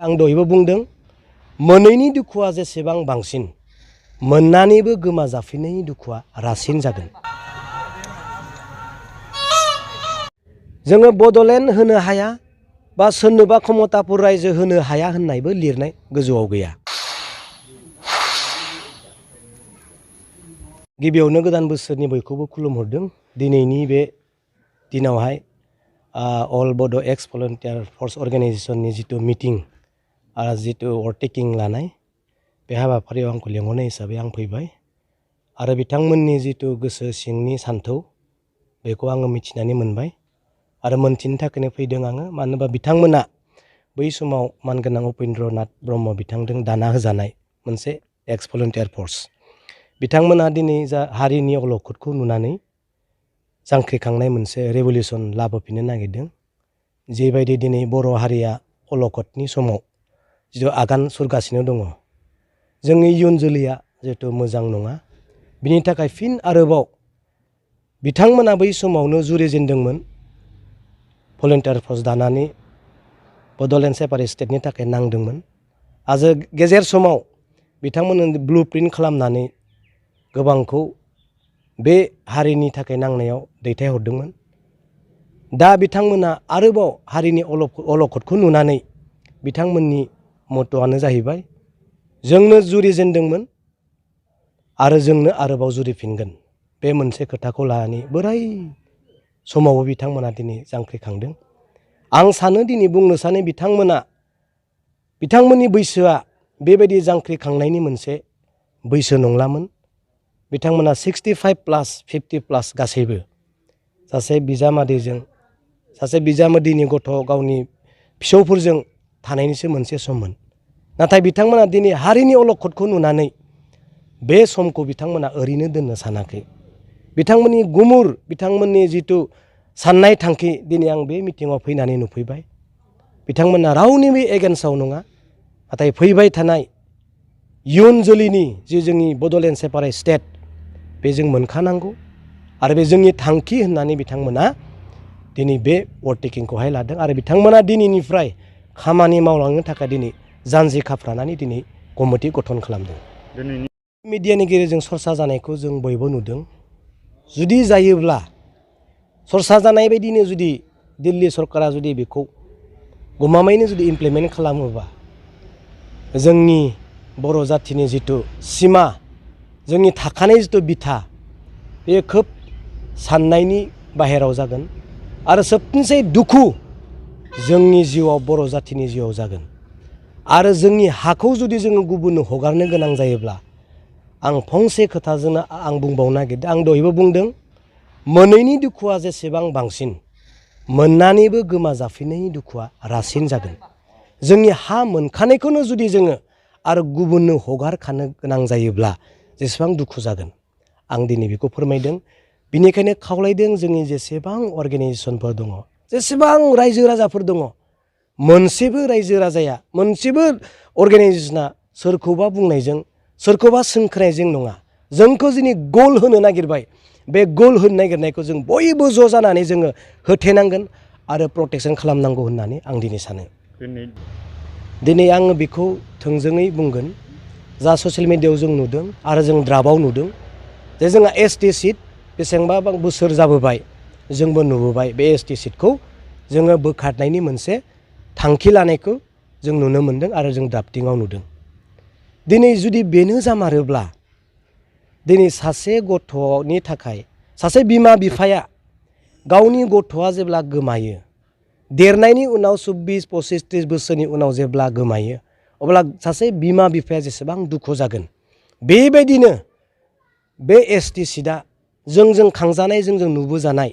आं दहायबो बुंदों मोनैनि दुखुआ जेसेबां बांसिन मोननानैबो गोमा जाफिननायनि दुखुआ रासिन जागोन। जोङो बडलेण्ड होनो हाया बा सोरनोबा क्षमतापुर रायजो होनो हाया होननायबो लिरनाय गोजौआव गैया। गिबियावनो गोदान बोसोरनि बयखौबो खुलुमहरदों। दिनैनि बे दिनावहाय अल बड एक्स भलन्टियार फर्स अर्गेनाइजेशननि जितु मिटिं आरो जितु अभारटेकिं लानाय बे हाबाफारियाव आंखौ लेंहरनाय हिसाबै आं फैबाय आरो बिथांमोननि जितु गोसो सिंनि सान्थौ बेखौ आङो मिथिनानै मोनबाय आरो मोनथिनो थाखायनो फैदों आङो। मानो होनबा बिथांमोना बै समाव मानगोनां उपेन्द्रनाथ ब्रह्म बिथांजों दाना होजानाय मोनसे एक्स भलन्टियार फर्स। बिथांमोना दिनै जा हारिनि अलखदखौ नुनानै जांख्रिखांनाय मोनसे रेभलिउसन लाबोफिननो नागिरदों। जेबायदि दिनै बर' हारिया अलखदनि समाव जिथु आगान सुरगासिनो दङ, जोंनि इयुन जोलैया जिहेतु मोजां नङा, बिनि थाखाय फिन आरोबाव बिथांमोना बै समावनो जुरिजेनदोंमोन भलन्टियार फर्स दानानै बडलेण्ड सेपारेट स्टेटनि थाखाय नांदोंमोन आरो गेजेर समाव बिथांमोननो ब्लु प्रिन्ट खालामनानै गोबांखौ बे हारिनि थाखाय नांनायाव दैथायहरदोंमोन। दा बिथांमोना आरोबाव हारिनि अलखदखौ नुनानै बिथांमोननि मट'आनो जाहैबाय जोंनो जुरिजेनदोंमोन आरो जोंनो आरोबाव जुरिफिनगोन। बे मोनसे खोथाखौ लानानै बोराय समावबो बिथांमोना दिनै जांख्रिखांदों। आं सानो दिनै बुंनो सानो बिथांमोननि बैसोआ बेबायदि जांख्रिखांनायनि मोनसे बैसो नंलामोन। बिथांमोना 65+ 50+ गासैबो सासे बिजामादैनि गथ' गावनि फिसौफोरजों थानायनिसो मोनसे सममोन। नाथाय बिथांमोना दिनै हारिनि अलखदखौ नुनानै बे समखौ बिथांमोना ओरैनो दोननो सानाखै। बिथांमोननि गुमुर, बिथांमोननि जितु साननाय थांखि दिनै आं बे मिटिङाव फैनानै नुफैबाय। बिथांमोना रावनिबो एगेन्स्टआव नङा, नाथाय फैबाय थानाय इयुन जोलैनि जे जोंनि बडलेण्ड सेपारेट स्टेट बे जों मोनखानांगौ आरो बे जोंनि थांखि होननानै बिथांमोना दिनै बे अभारटेकिंखौहाय लादों आरो बिथांमोना दिनैनिफ्राय खामानि मावलांनो थाखाय दिनै जानजि खाफ्रानानै दिनै कमिटि गठन खालामदों। मिडियानि गेजेरजों सरसा जानायखौ जों बयबो नुदों। जुदि जायोब्ला सरसा जानाय बायदिनो जुदि दिल्ली सरकारा जुदि बेखौ गमामायैनो जुदि इमप्लिमेन्ट खालामोबा जोंनि बर' जाथिनि जितु सिमा, जोंनि थाखानाय जितु बिथा, बे खोब साननायनि बाहेराव जागोन आरो सबनिसाय दुखु जोंनि जिउआव बर' जाथिनि जिउआव जागोन। आरो जोंनि हाखौ जुदि जोङो गुबुननो हगारनो गोनां जायोब्ला आं फंसे खोथाजोंनो आं बुंबावनो नागिरदों। आं दहायबो बुंदों मोनैनि दुखुआ जेसेबां बांसिन मोननानैबो गोमा जाफिननायनि दुखुआ रासिन जागोन। जोंनि हा मोनखानायखौनो जुदि जोङो आरो गुबुननो हगारखानो गोनां जायोब्ला जेसेबां दुखु जागोन, आं दिनै बेखौ फोरमायदों। बिनिखायनो खावलायदों जोंनि जेसेबां अर्गेनाइजेसनफोर दङ, जेसेबां रायजो राजाफोर दङ, मोनसेबो रायजो राजाया, मोनसेबो अर्गेनाइजेसना सोरखौबा बुंनायजों, सोरखौबा सोंख्रायजों नङा, जोंखौ दिनै गल होनो नागिरबाय। बे गल होनो नागिरनायखौ जों बयबो ज' जानानै जोङो होथेनांगोन आरो प्रटेकसन खालामनांगौ होननानै आं दिनै सानो। दिनै आङो बेखौ थोंजोङै बुंगोन। जा ससियेल मिडियायाव जों नुदों आरो जों द्राफ्टआव नुदों जे जोंहा ST सिट बेसेबांबा बोसोर जाबोबाय, जोंबो नुबोबाय बे ST सिटखौ जोङो बोखारनायनि मोनसे थांखि लानायखौ जों नुनो मोनदों आरो जों द्राफ्टिंआव नुदों। दिनै जुदि बेनो जामारोब्ला दिनै सासे गथ'नि थाखाय सासे बिमा बिफाया गावनि गथ'आ जेब्ला गोमायो, देरनायनि उनाव 24, 25, 30 बोसोरनि उनाव जेब्ला गोमायो, अब्ला सासे बिमा बिफाया जेसेबां दुखु जागोन, बेबायदिनो बे ST सिटआ जोंजों खांजानाय, जोंजों नुबोजानाय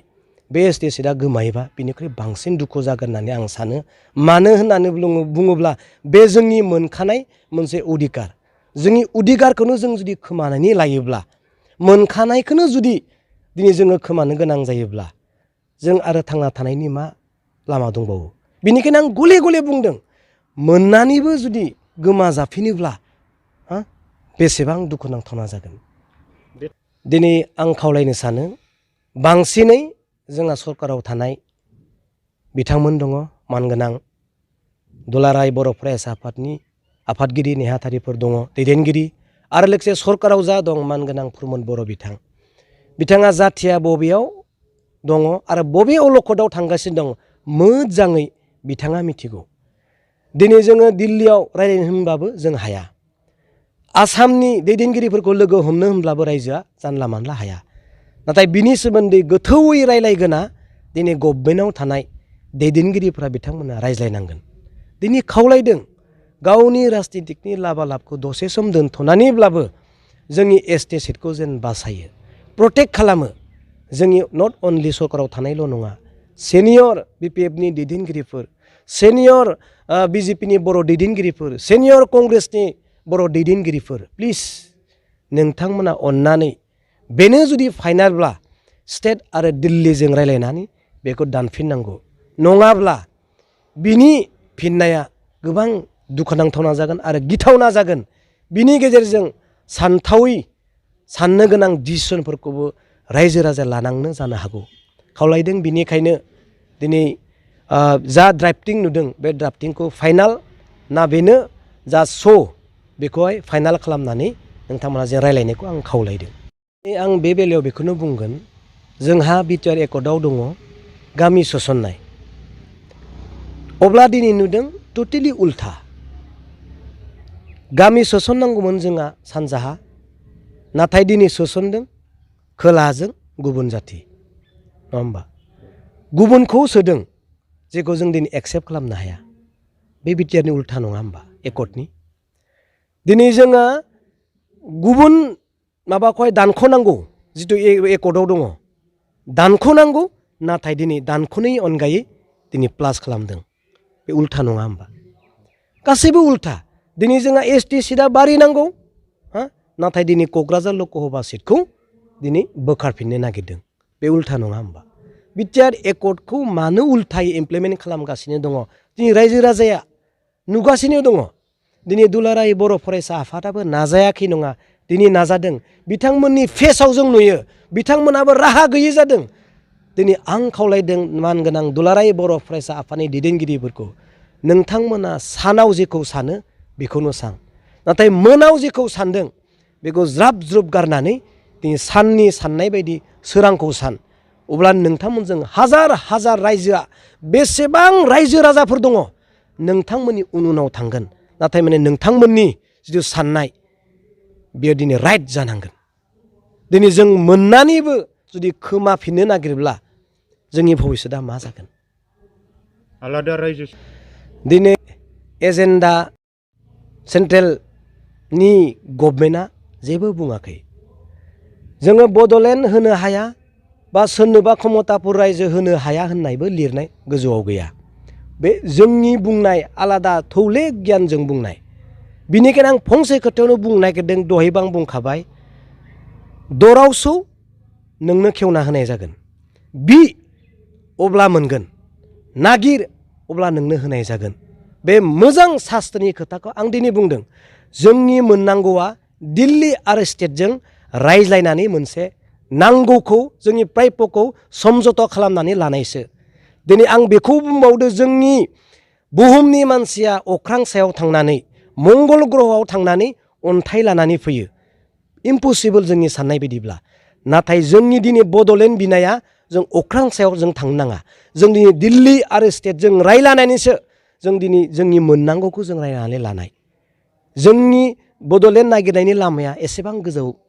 बे ST सिटआ गोमायोबा बिनिख्रुइ बांसिन दुखु जागोन होननानै आं सानो। मानो होननानै बुङोब्ला बे जोंनि मोनखानाय मोनसे अधिकार। जोंनि अधिकारखौनो जों जुदि खोमानानै लायोब्ला, मोनखानायखौनो जुदि दिनै जोङो खोमानो गोनां जायोब्ला जों आरो थांना थानायनि मा लामा दंबावो? बेनिखायनो आं गले गले बुंदों, मोननानैबो जुदि गोमा जाफिनोब्ला बेसेबां दुखुनांथावना जागोन। दिनै आं खावलायनो सानो बांसिनै जोंहा सरकाराव थानाय बिथांमोन दङ, मानगोनां दुलाराय बर' फरायसा आफादनि आफादगिरि नेहाथारिफोर दङ दैदेनगिरि आरो लोगोसे सरकाराव जा दं मानगोनां प्रमद बर' बिथाङा जाथिया बबेयाव दङ आरो बबे अलखदाव थांगासिनो दं मोजाङै बिथाङा मिथिगौ। दिनै जोङो दिल्लीयाव रायज्लायनो होनबाबो जों हाया। आसामनि दैदेनगिरिफोरखौ लोगो हमनो होनब्लाबो रायजोआ जानला मानला हाया। नाथाय बिनि सोमोन्दै गोथौयै रायलायगोना दिनै गभर्नमेन्टआव थानाय दैदेनगिरिफ्रा बिथांमोना रायज्लायनांगोन। दिनै खावलायदों गावनि राजनितिकनि लाबा लाबखौ दसे सम दोनथ'नानैब्लाबो जोंनि एसटि सिटखौ जेन बासायो प्रटेक्ट खालामो। जोंनि नट अनलि सरकाराव थानायल' नङा सेनियर बिपिएफनि दैदेनगिरिफोर सेनियर बिजेपिनि बर' दैदेनगिरिफोर सेनियर कंग्रेसनि बर' दैदेनगिरिफोर प्लिज नोंथांमोना अननानै बेनो जुदि फाइनालब्ला स्टेट आरो दिल्लीजों रायलायनानै बेखौ दानफिननांगौ। नङाब्ला बिनि फिननाया गोबां दुखुनांथावना जागोन आरो गिथावना जागोन। बिनि गेजेरजों सानथावै साननो गोनां डिसिसनफोरखौबो रायजो राजा लानांनो जानो हागौ। खावलायदों बिनिखायनो दिनै जा ड्राफ्टिं नुदों बे ड्राफ्टिंखौ फाइनाल ना बेनो जा बेखौहाय फाइनाल खालामनानै नोंथांमोना जे रायलायनायखौ आं खावलायदों। आं बे बेलायाव बेखौनो बुंगोन जोंहा बिटिआर एकर्डआव दङ गामि सोसननाय। अब्ला दिनै नुदों टटेलि उल्था। गामि सोसननांगौमोन जोंहा सानजाहा नाथाय दिनै सोसनदों खोलाजों गुबुन जाथि नङा होमबा गुबुनखौ सोदों जेखौ जों दिनै एक्सेप्ट खालामनो हाया। बे बिटिआरनि उल्था नङा होमबा एकर्डनि। दिनै जोङो गुबुन माबाखौहाय दानख'नांगौ जिथु एकर्डआव दङ दानख'नांगौ नाथाय दिनै दानख'नायनि अनगायै दिनै प्लास खालामदों। बे उल्था नङा होमबा गासैबो उल्था। दिनै जोंहा एसटि सिटआ बारिनांगौ नाथाय दिनै क'क्राझार लकसभा सिटखौ दिनै बोखारफिननो नागिरदों। बे उल्था नङा होमबा बिटिआर एकर्डखौ मानो उल्थायै इमप्लिमेन्ट खालामगासिनो दङ दिनै रायजो राजाया नुगासिनो दङ। दिनै दुलाराय बर' फरायसा आफादाबो नाजायाखै नङा दिनै नाजादों। बिथांमोननि फेसाव जों नुयो बिथांमोनाबो राहा गैयै जादों। दिनै आं खावलायदों मानगोनां दुलाराय बर' फरायसा आफादनि दैदेनगिरिफोरखौ नोंथांमोना सानाव जेखौ सानो बेखौनो सान नाथाय मोनाव जेखौ सानदों बेखौ ज्राब ज्रुब गारनानै दिनै साननि साननाय बायदि सोरांखौ सान। अब्ला नोंथांमोनजों हाजार हाजार रायजोआ बेसेबां रायजो राजाफोर दङ नोंथांमोननि उनाव थांगोन। नाथाय माने नोंथांमोननि जिथु साननाय बेयो दिनै राइट जानांगोन। दिनै जों मोननानैबो जुदि खोमाफिननो नागिरब्ला जोंनि भबिष्यतआ मा जागोन। आलादा रायजो दिनै एजेन्डा सेन्ट्रेलनि गभर्नमेन्टआ जेबो बुङाखै। जोङो बड'लेण्ड होनो हाया बा सोरनोबा क्षमतापुर रायजो होनो हाया होननायबो लिरनाय गोजौआव गैया। बे जोंनि बुंनाय आलादा थौले गियानजों बुंनाय। बिनिखायनो आं फंसे खोथायावनो बुंनो नागिरदों दहायबो आं बुंखाबाय दरावसौ नोंनो खेवना होनाय जागोन। बि अब्ला मोनगोन नागिर अब्ला नोंनो होनाय जागोन। बे मोजां सास्त्रनि खोथाखौ आं दिनै बुंदों। जोंनि मोननांगौआ दिल्ली आरो स्टेटजों रायज्लायनानै मोनसे नांगौखौ जोंनि प्राप्यखौ समझौता खालामनानै लानायसो। दिनै आं बेखौ बुंबावदो जोंनि बुहुमनि मानसिया अख्रां सायाव थांनानै मंगल ग्रहआव थांनानै अन्थाइ लानानै फैयो इम्पसिबल जोंनि साननाय बायदिब्ला। नाथाय जोंनि दिनै बड'लेण्ड बिनाया जों अख्रां सायाव जों थांनो नाङा। जों दिनै दिल्ली आरो स्टेटजों रायलायनानैसो जों दिनै जोंनि मोननांगौखौ जों रायलायनानै लानाय। जोंनि बड'लेण्ड नागिरनायनि लामाया एसेबां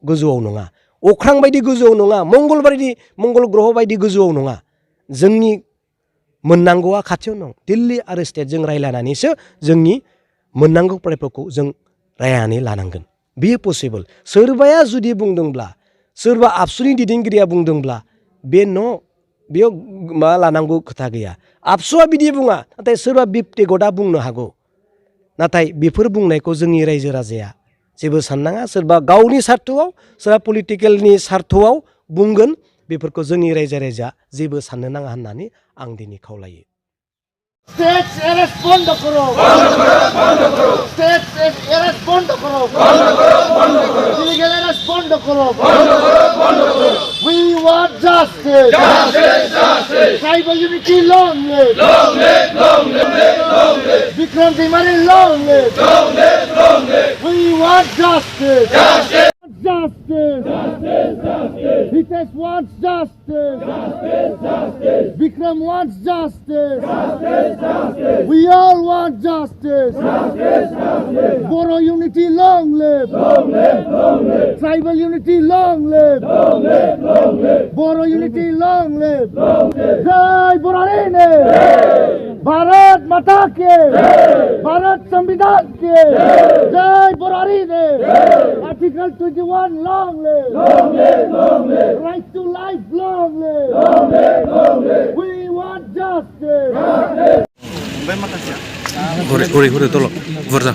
गोजौआव नङा अख्रां बायदि गोजौआव नङा मंगल ग्रह बायदि गोजौआव नङा। जोंनि मोननांगौआ खाथियाव दं। दिल्ली आरो स्टेटजों रायलायनानैसो जोंनि मोननांगौ प्राप्यखौ जों रायलायनानै लानांगोन। बेयो पसिबल। सोरबाया जुदि बुंदोंब्ला सोरबा आबसुनि दैदेनगिरिया बुंदोंब्ला बे बेयाव मा लानांगौ खोथा गैया। आबसुआ बिदि बुङा नाथाय सोरबा बिप्टेगतआ बुंनो हागौ। नाथाय बेफोर बुंनायखौ जोंनि रायजो राजाया जेबो साननाङा। सोरबा गावनि सार्थआव सोरबा पलिटिकेलनि सार्थआव बुंगोन बेफोरखौ जोंनि रायजो राजाया जेबो साननो नाङा होननानै आं दिनै खावलायो। स्टेट एरेस्ट बंद करो स्टेट एरेस्ट बंद करो इलीगल एरेस्ट बंद करो we want justice tribal unity long live Vikram live. Long live, long live. We want justice. Justice. Justice. Justice. Justice. Hitesh wants justice. Justice. Justice. Vikram wants justice. Justice. Justice. We all want justice. Justice. Justice. Boro unity, long live. Long live, long live. Tribal unity, long live. Long live, long live. Boro unity, long live. Long live. Jai Boro Harini. Bharat माता के, भारत संविधान के, जय Boro Harini. Article 21 long live, long live, long live. Right to life, long live, long live, long live. We want justice. Justice. Hore tolong, Verza.